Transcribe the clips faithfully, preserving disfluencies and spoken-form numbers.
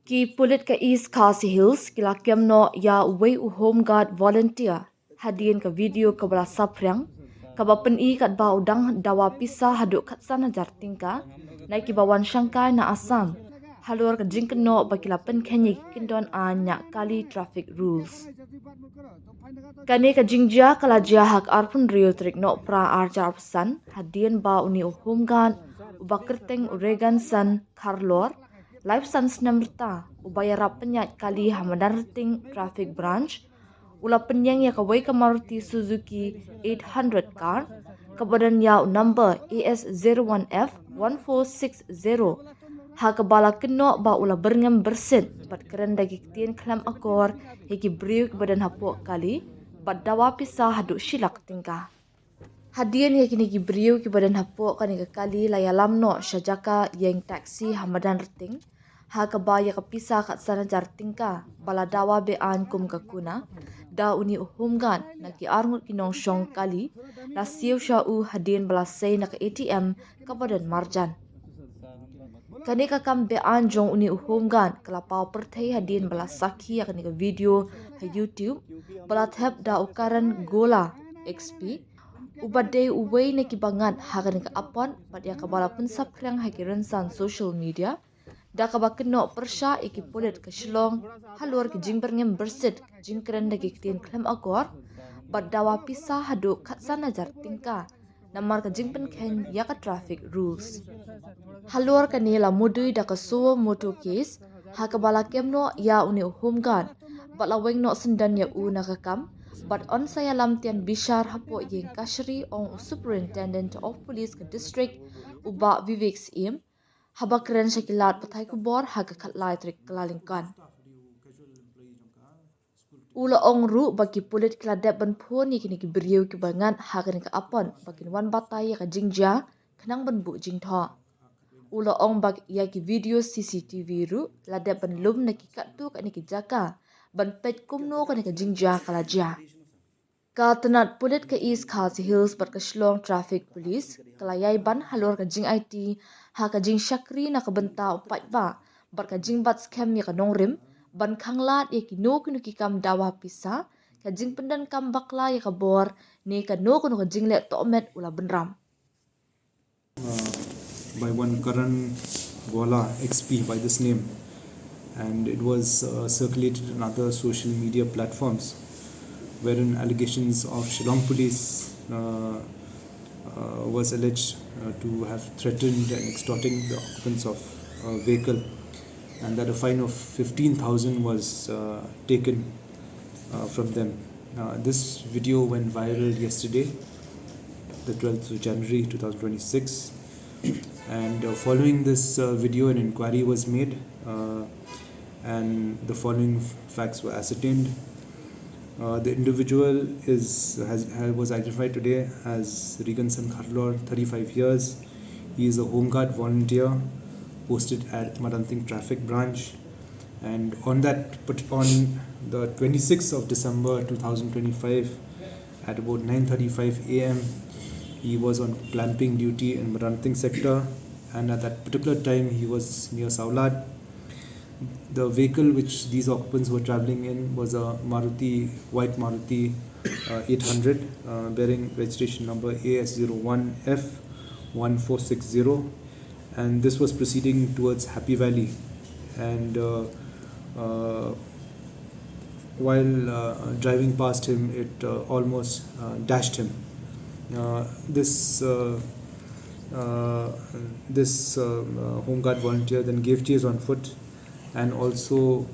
Ki pulit ka East Khasi Hills ki la kem noh ïa uwei u Home Guard volunteer hadien ka video kaba la saphriang, kaba pyni katba u dang dawa pisa haduh khatsan hajar tyngka na kiba wan shangkai na Assam halor ka jingkynnoh ba ki la pynkheiñ ïa ki kyndon aiñ ñiah kali traffic rules. Kane ka jingjia ka la jia ha ka arphew hynriew tarik Nohprah arhajar arphew san, hadien ba une u Home Guard uba kyrteng u Regan San Kharlor, laiphew san snem rta, uba ïarap pynïaid kali ha Madanrting Traffic Branch, u la pynïeng ïa kawei ka Maruti Suzuki eight hundred car, kaba don ïa u number A S zero one F one four six zero, ha kaba la kynnoh ba u la byrngem byrsit bad kren da ki ktien khlem akor ïa ki briew kiba don hapoh kali, bad dawa pisa haduh shi lak tyngka. Hadien ïa kine ki briew kiba don hapoh kane ka kali la ïalam noh sha jaka ïeng taxi ha Madanrting, ha kaba ïa ka pisa khatsan hajar tyngka ba la dawa be-aiñ kum ka kuna, da une u Home Guard na ki arngut ki nongshong kali, la siew sha u hadien ba la sei na ka A T M kaba don marjan. Kane ka kam be-aiñ jong une u Home Guard ka la paw pyrthei hadien ba la sakhi ïa kane ka video ha YouTube, ba la thep da u Karan Gola X P, uba dei uwei na kiba ngat ha kane ka apot, bad ïa kaba la pynsaphriang ha ki rynsan social media, da kaba kynnoh pyrshah ïa ki pulit ka Shillong halor ki jingbyrngem byrsit, jingkren da ki ktien khlem akor, bad dawa pisa haduh khatsan hajar tyngka namar ka jingpynkheiñ ïa ka traffic rules. Halor kane la mudui da ka suo motu case, ha kaba la kem noh ïa une u Home Guard, bad la weng noh syndon ïa u na ka kam, bad yn sa ïalam tian bishar hapoh ïing kashari, ong u Superintendent of Police ka district, u Bah Vivek Syiem, haba kren sha ki lad pathai khubor ha ka khatlai tarik Kyllalyngkot. U la ong ruh ba ki pulit ki la dep ban phone ïa kine ki briew kiba ngat ha kane ka apot ba kin wan batai ïa ka jingjia khnang ban buh jingthoh. U la ong ba ïa ki video C C T V ruh la dep ban lum na ki katto katne ki jaka ban peit kumno kane ka jingjia ka la jia. Ka tnat pulit ka East Khasi Hills bad ka Shillong Traffic Police ka la ïai ban halor ka jingaiti ha ka jingshakri na ka bynta u paidbah bad ka jingbat skhem ïa ka nongrim, ban khanglad ïa kino kino ki kam dawa pisa, ka jingpyndonkam bakla ïa ka bor, ne kano kano ka jingleh tohmet u la bynrap. uh, by one Karan Gola X P by this name, and it was uh, circulated on other social media platforms, wherein allegations of Shillong police uh, uh, was alleged uh, to have threatened and extorting the occupants of a vehicle, and that a fine of fifteen thousand was uh, taken uh, from them. Uh, this video went viral yesterday, the twelfth of January two thousand twenty-six. And uh, following this uh, video, an inquiry was made, uh, and the following f- facts were ascertained. Uh, the individual is has, has was identified today as Regan San Kharlor, thirty-five years. He is a Home Guard volunteer posted at Madanting Traffic Branch. And on that, on the twenty-sixth of December two thousand twenty-five, at about nine thirty-five a m, he was on clamping duty in Madanting sector, and at that particular time, he was near Saulad. The vehicle which these occupants were traveling in was a Maruti, white Maruti uh, eight hundred, uh, bearing registration number A S zero one F one four six zero, and this was proceeding towards Happy Valley. And uh, uh, while uh, driving past him, it uh, almost uh, dashed him. Uh, this uh, uh, this um, uh, Home Guard volunteer then gave chase on foot and also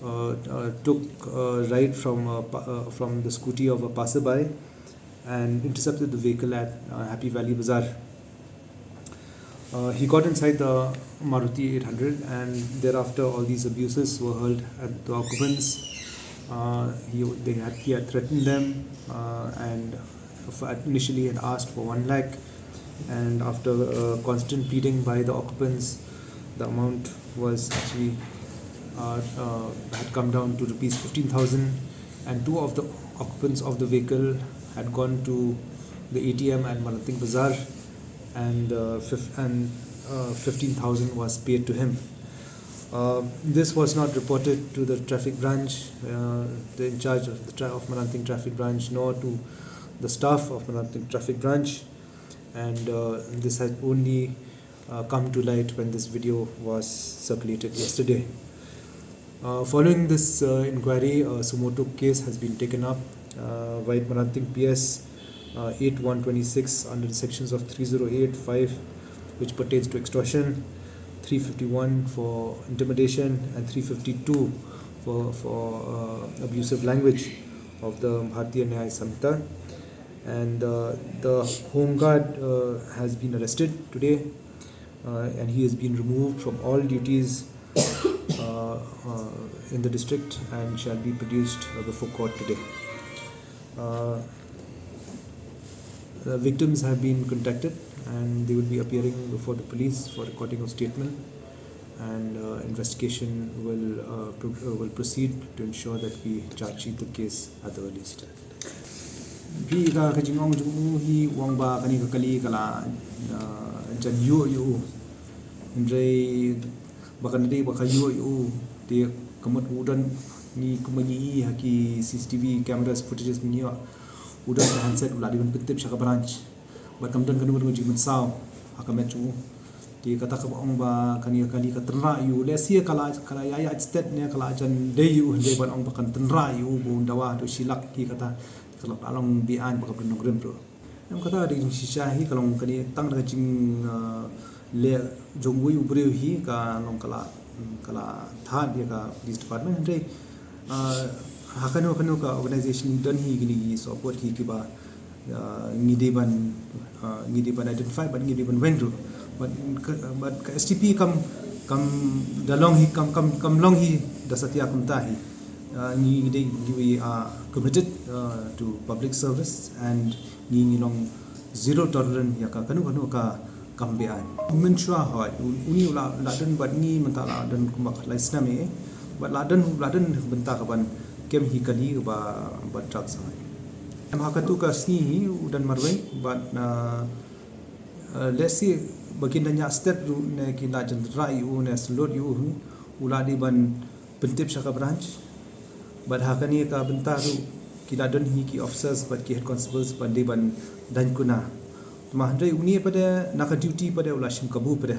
uh, uh, took a ride from a, pa- uh, from the scooty of a passerby and intercepted the vehicle at uh, Happy Valley Bazaar. Uh, he got inside the Maruti eight hundred, and thereafter all these abuses were hurled at the occupants. Uh, he, they had, he had threatened them, uh, and f- initially had asked for one lakh, and after uh, constant pleading by the occupants, the amount was actually uh, uh, had come down to rupees fifteen thousand, and two of the occupants of the vehicle had gone to the A T M at Madanting Bazaar, and uh, fif- and uh, fifteen thousand was paid to him. Uh, this was not reported to the traffic branch, uh, the in charge of the tra- of Madanting traffic branch, nor to the staff of Madanting traffic branch, and uh, this has only uh, come to light when this video was circulated yesterday. Uh, following this uh, inquiry, a suo motu case has been taken up uh, by Madanting P S uh, eight one twenty-six under the sections of three zero eight five, which pertains to extortion, three fifty-one for intimidation, and three fifty-two for, for uh, abusive language of the Bharatiya Nyay Sanhita. And uh, the home guard uh, has been arrested today, uh, and he has been removed from all duties uh, uh, in the district and shall be produced uh, before court today. Uh, the victims have been contacted and they will be appearing before the police for recording of statement, and uh, investigation will uh, pro- uh, will proceed to ensure that we charge sheet the case at the earliest. Phi ka ka jingong jong u hi u ong ba kane ka kali ka la uh, jan ïoh ïoh u. Hynrei ba kan dei ba ka ïoh ïoh u te ka mut u don, ngi kumba ngi i ha ki C C T V cameras footages ngi ïoh u don ka handset u la dei ban pyntip sha ka branch. Bad kam don kano kano ka jingmynsaw ha ka met jong u. Te kata kaba ong ba kane ka kali ka tynrah ïa u, lehse ka la ka la ïa ïa stet ne ka la jan dei ïa u, hynrei ban ong ba kan tynrah ïa u ba un dawa, to shi lak ki kata ka la long biang ba ka pynlong rem ruh. Em, kata ka dei jingshisha hi ka long kane tang da ka jing uh, leh jong uwei u briew hi ka long ka la ka la thad ïa ka police department, hynrei uh, ha kano kano ka organization don hi kine ki sohpot hi kiba uh, ngi dei ban uh, ngi dei ban identify bad ngi dei ban weng ruh. Bad ka, bad ka S T P kam kam da long hi kam kam kam long hi da satia kumta hi. Uh, ngi dei ngi we are committed uh, to public service and ngi ngi long zero tolerance ïa ka kano kano ka kam beaiñ. Mynshuwa hoi u- uni u la la don bad ngi mynta la don kumba lai snem eh. Bad la don la don bynta ka ban kem hi kali ba ba drugs hoi. Em ha katu ka sngi hi u don marwei bad uh, uh, lehse ba kin da ñiah stet ruh ne kin da jan rai u ne slot u u la dei ban pyntip sha ka branch. Bad ha kane ka bynta ruh ki la don hi ki officers bad ki head constables ban dei ban daiñ kuna. Tma hynrei une pat de na ka duty pat de u la shim kabu pat de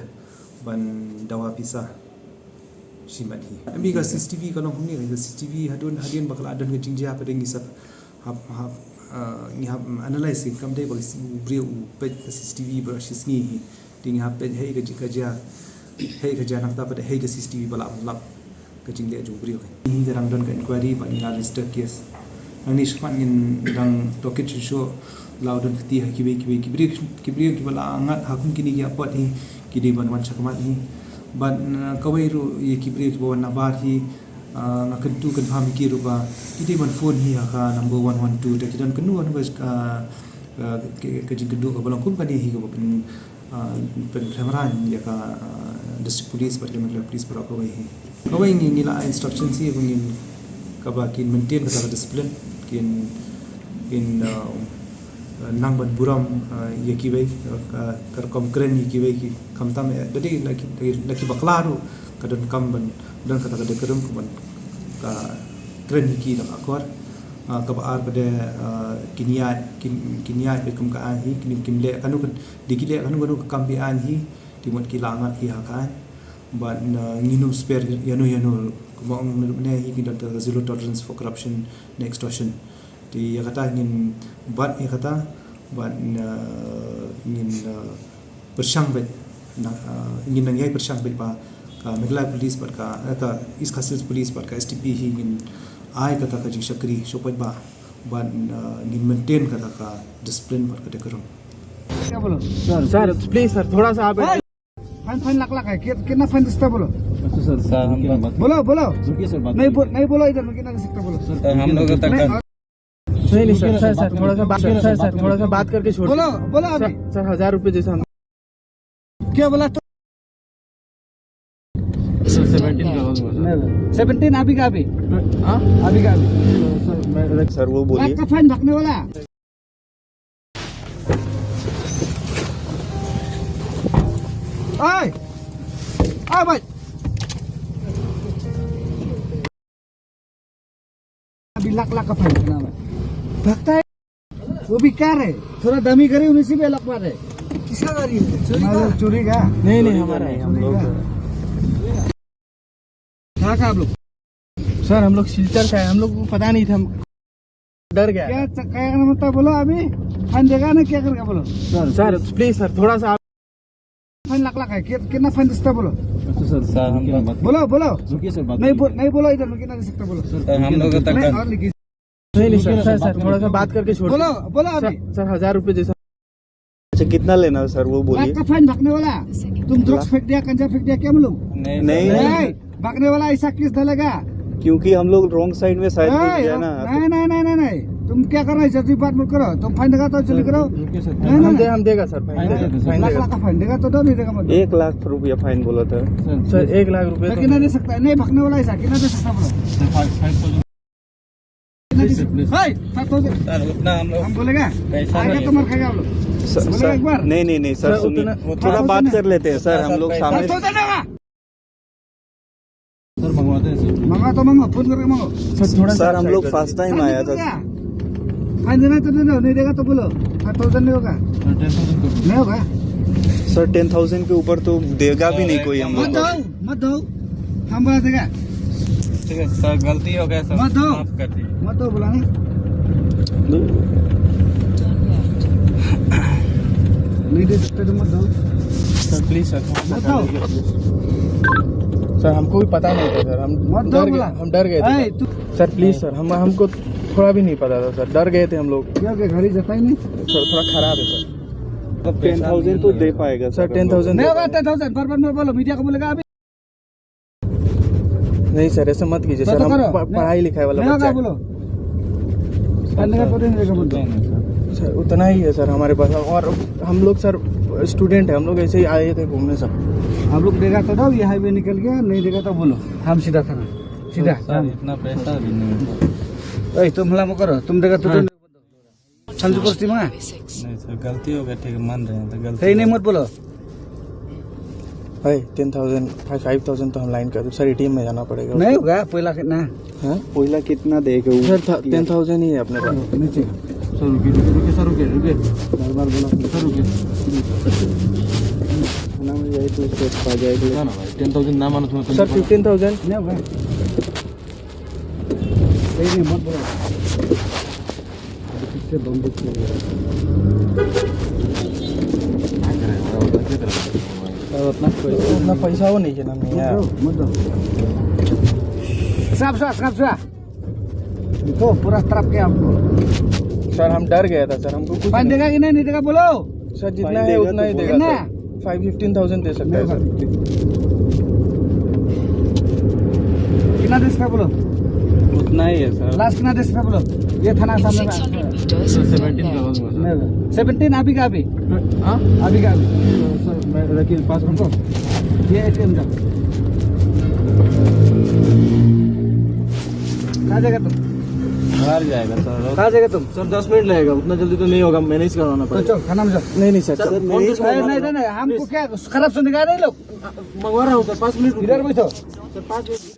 ban dawa pisa. Shimet hi. Em, ka C C T V ka long kumne, ka C C T V hadien hadien ba ka la don ka jingjia pat de ngi sap hap hap uh, ngi hap analyze kam dei ba ka C- u briew u peit ka C C T V ba shi sngi hi. Te ngi hap peit hei ka ji- ka jia hei ka jia nangta pat hei ka C C T V ba la lap ka jingleh jong u briew. Ngi ka dang don ka inquiry bad ngi la register case. Nangne shakhmat ngin dang tohkit shuh shuh la u don kti ha kiwei kiwei ki briew ki briew kiba la ngat ha kum kine ki apot hi ki dei ban wan shakhmat hi. Bad uh, kawei ruh ïa ki briew kiba wan nabar hi uh, nga kyntu kynpham ïa ki ruh ba ki dei ban phone hi ha ka number one one two te ki don kyntu kyntu ka uh, ka jingkyntu kaba long kum kane hi kaba pyn uh, pynphrang ïa ka uh, district police bad ka Meghalaya police baroh kawei hi. Kawei ngi ngi la instruction hi ba ngin kaba kin maintain kata ka discipline kin kin uh, nang ban burom uh, ïa kiwei uh, ka rukom kren ïa kiwei ki khamtam eh, da dei la ki la ki bakla ruh ka don kam ban don kata ka decorum ka ban ka kren ïa ki da ka akor. Uh, kaba ar pat de uh, kin ïaid kin kin ïaid bad kum ka aiñ hi kin kin leh kano kan dei ki leh kano kano ka kam beaiñ hi. Te mut ki la ngat hi ha ka aiñ bad uh, ngin ym spare ïano ïano. Kumba ong ne hi ki don ka zero tolerance for corruption and extortion. Te ïa kata ngin bat ïa kata bad uh, ngin uh, pyrshang bad uh, ngin nang ïai pyrshang bad ba ka Meghalaya Police bad ka uh, ka East Khasi Hills Police bad ka S T P hi ngin ai kata ka jingshakri shuh pat ba bad uh, ngin maintain kata ka discipline bad ka decorum. क्या बोलो? Sir, please sir, थोड़ा सा आप fine fine lakh लाख है। कितना फाइन दिस्ता बोलो? Sir, sir, बोलो बोलो। नहीं बोलो इधर में कितना दे सकता बोलो। सर, हम लोग तक नहीं। नहीं नहीं सर, सर सर थोड़ा सा बात, सर सर थोड़ा सा बात करके छोड़। बोलो बोलो अभी। सर हजार रुपये जैसा हम क्या बोला तो? सेवनटीन अभी का अभी। हाँ अभी का अभी। सर वो बोलिए। लाख का फाइन भरने वाला। आए आए भाई। लाख लाख का फाइन देना है। भागता है, वो भी कार है, थोड़ा दामी गाड़ी होने से भी अलग बात है। किसका गाड़ी है? चोरी का? चोरी का? नहीं, नहीं, हमारा है। हम लोग कहाँ का आप लोग? सर, हम लोग सिलचर का है, हम लोग को पता नहीं था, हम डर गया। क्या च-, क्या करना था बोलो अभी? फाइन देगा ना, क्या करेगा बोलो? सर, प्लीज सर, थोड़ा सा आप फाइन लाख लाख है, कि-, कितना फाइन दे सकता बोलो? अच्छा सर, सर, हम लोग बोलो, बोलो। रुकिए सर, बात नहीं बोल, नहीं बोलो इधर में, कितना दे सकता बोलो? सर, हम लोग तक नहीं, और लिखिए। नहीं, नहीं, सर, रुकिए ना सर, सर, सर, बात थोड़ा सा करके बात करके छोड़ बोलो, बोलो अभी। सर, सर, हजार रुपये जैसा। अच्छा, कितना लेना है सर, वो बोलिए। लाख का फाइन भागने वाला। तुम ड्रग्स फेंक दिया, गांजा फेंक दिया, क्या मालूम? नहीं, नहीं। नहीं, भागने वाला ऐसा केस डालेगा। क्योंकि हम लोग रॉन्ग साइड में शायद घुस गया ना। नहीं, नहीं, नहीं, नहीं, नहीं। तुम क्या कर रहे हो? जल्दी बात मत करो। तुम फाइन देगा तो जल्दी करो। रुकिए सर। नहीं, नहीं, हम दे-, नहीं। हम देगा सर, फाइन देगा, फाइन लाख देगा। लाख का फाइन देगा तो दो, नहीं देगा मत दो। एक लाख रुपया फाइन बोला था। सर, सर, एक लाख रुपया तो तो कितना दे सकता है? नहीं, भागने वाला ऐसा कितना दे सकता है बोलो? Sir, five, five thousand. कितना दे सकता है? Please, please. Hi, five thousand. Sir, उतना हम लोग हम बोलेगा? पैसा आगे नहीं तो है। मर खाएगा आप लोग। सर, बोलेगा सर, एक बार? नहीं, नहीं, नहीं, सर, सर, सुनिए। उतना, थोड़ा उतना बात कर लेते हैं, सर, हम लोग सामने। फाइव थाउजेंड होगा। सर, मंगवाते हैं सर। मंगा तो मंगो, फोन करके मंगो। सर, थोड़ा सा सर, हम लोग साइड फर्स्ट टाइम आया था। फाइन देना है तो दे दो, नहीं देगा तो बोलो। फाइव थाउजेंड नहीं होगा। सर, टेन थाउजेंड कर दो। नहीं होगा। सर, टेन थाउजेंड के ऊपर तो देगा भी नहीं कोई हम लोग को। मत दो, मत दो। हम बोला देगा। ठीक है सर, गलती हो गया सर, मत दो। माफ कर दीजिए। मत दो बोला ना। नहीं दे सकते तो मत दो। सर, प्लीज सर, मत दो। सर, हमको भी पता नहीं था सर, हम मत दो डर गए, बोला। हम डर गए थे ए, सर। तू सर, प्लीज सर, हम, हमको थोड़ा भी नहीं पता था सर, डर गए थे हम लोग। क्या, क्या गाड़ी जाता ही नहीं? सर, थोड़ा खराब है सर। तो टेन थाउजेंड तो दे पाएगा सर, सर, हम लोग। टेन थाउजेंड नहीं होगा, टेन थाउजेंड, बार बार मत बोलो, मीडिया को बोलेगा अभी। नहीं सर, ऐसा मत कीजिए सर, हम प-, पढ़ाई लिखाई वाला बच्चा है। बोलो। सर, उतना ही है सर हमारे पास, और हम लोग सर स्टूडेंट है, हम लोग ऐसे ही आए थे घूमने सर। आप लोग देगा तो दो, ये हाईवे निकल गया, नहीं देगा तो बोलो, हम सीधा थाना, सीधा। सर, इतना पैसा भी नहीं है। ए, तुम हमला मत करो, तुम देगा तो हाँ। तुम संजू कुर्सी में। नहीं सर, गलती हो गया, ठीक है, मान रहे हैं, तो गलती सही नहीं, मत बोलो। भाई, टेन थाउजेंड, फाइव थाउजेंड तो हम लाइन कर दो सर, एटीएम में जाना पड़ेगा। नहीं होगा, पहला कितना? हाँ? पहला कितना देगा वो? सर, था, टेन थाउजेंड ही है अपने पास। नीचे। सर, रुकिए, रुकिए, रुकिए, सर, रुकिए, रुकिए। बार बार बोला। सर, रुकिए। ना मिल जाए तो उसको खा जाएगा। ना, ना भाई, टेन थाउजेंड ना मानो तुम्हें, सर, फिफ्टीन थाउजेंड। नहीं होगा। सही नहीं, मत बोलो। अभी किससे बम बुक किया? सर, उतना पैसा, उतना पैसा वो नहीं है ना, नहीं है। मत दो, मत दो। साफ, साफ, साफ, साफ। देखो, पूरा तरफ के आपको। सर, हम डर गया था सर, हमको कुछ फाइन नहीं देगा कि नहीं, नहीं देगा, बोलो। सर, जितना फाइन है, देगा उतना तो ही बोलो। देगा कितना? सर। फाइव फिफ्टीन थाउजेंड दे सकता है, नहीं, सर। कितना दे सकता है, बोलो? उतना ही है, सर। लास्ट कितना दे सकता है, बोलो? ये थाना सामने में। Six hundred metres. Sir, seventeen का बोलूंगा, सर। नहीं, सेवनटीन अभी का अभी। हाँ? अभी का अभी। सर, मैं रखिए, पास रुको। ये एटीएम का। कहाँ जाएगा तुम? बाहर जाएगा सर। कहाँ जाएगा तुम? सर, दस मिनट लगेगा, उतना जल्दी तो नहीं होगा, मैनेज करवाना तो पड़ेगा। चल, खाना में जा। नहीं, नहीं सर, सर, सर, फोन नहीं, पे नहीं, नहीं, नहीं, हमको प्लीज। क्या खराब सुनेगा नहीं लोग? मंगवा रहा हूँ सर, पाँच मिनट रुको। इधर बैठो। सर, पाँच मिनट।